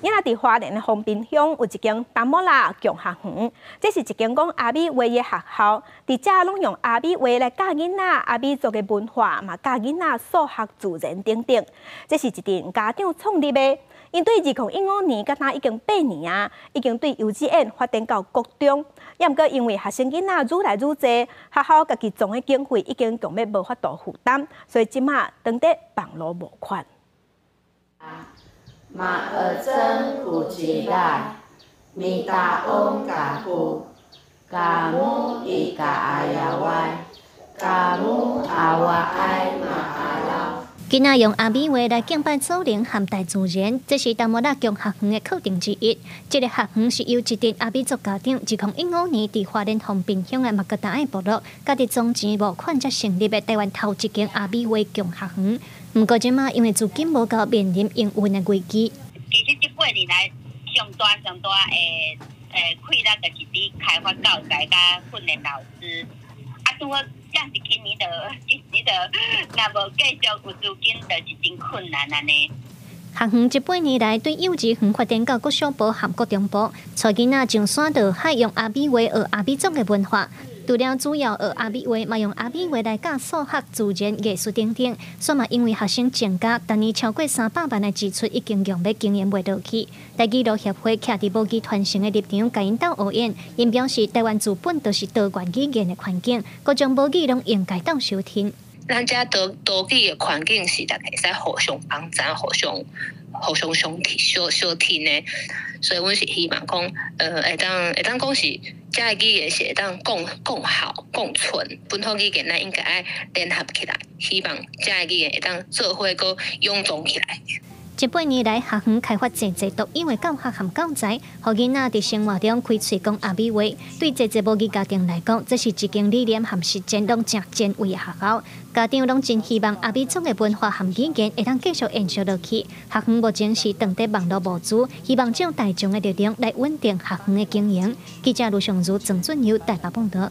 今仔佇花蓮的豐濱鄉有一間達摩拉共學園，這是一間講阿美話的學校，佇遮攏用阿美話來教囡仔阿美族的文化，嘛教囡仔數學、自然等等。這是一陣家長創立的，𪜶對2015年到今已經8年啊，已經對幼稚園發展到國中。也毋過因為學生囡仔愈來愈濟，學校家己總的經費已經強欲無法度負擔，所以這馬當佇網路募款。馬爾真古吉拉，米達翁嘎呼，嘎木伊嘎阿亞歪，嘎木阿瓦埃馬阿拉。囡仔用阿美話來敬拜祖靈和大自然，這是達摩拉共學園的課程之一。這个學園是由一陣阿美族家長，2015年佇花蓮豐濱鄉的馬格達愛部落，家己總錢募款才成立的台灣頭一間阿美話共學園。毋過這馬因為資金無夠，面臨營運的危機。其實這八年來，上大上大的困難就是佇開發教材佮訓練老師。啊，拄好正是今年就，今年就若無繼續有資金，就是真困難按呢。學園這八年來，對幼稚園發展到國小部和國中部，帶囡仔上山落海，用阿美話學阿美族的文化。除了主要學阿美話，嘛用阿美話來教數學、自然、藝術等等。煞嘛因為學生增加，逐年超過300萬的支出已經強欲經營袂落去。台語路協會徛佇母語傳承的立場，共𪜶鬥後援。𪜶表示，台灣自本就是多元語言的環境，各種母語攏應該鬥相聽。咱遮多多語的環境是大家會使互相幫贊、互相相挺、相相挺的，所以阮是希望講，會當講是，遮个語言是會當共共好共存，本土語言咱應該愛聯合起來，希望遮个語言會當做伙閣勇壯起來。這八年來，學園開發濟濟獨有的教學和教材，予囡仔佇生活中開喙講阿美話。對濟濟母語家庭來講，這是一間理念和實踐攏誠前衛的學校。家長攏真希望阿美族的文化和語言會當繼續延續落去。學園目前是當佇網路募資，希望借大眾的力量來穩定學園的經營。記者盧尚如、鄭俊友台北報導。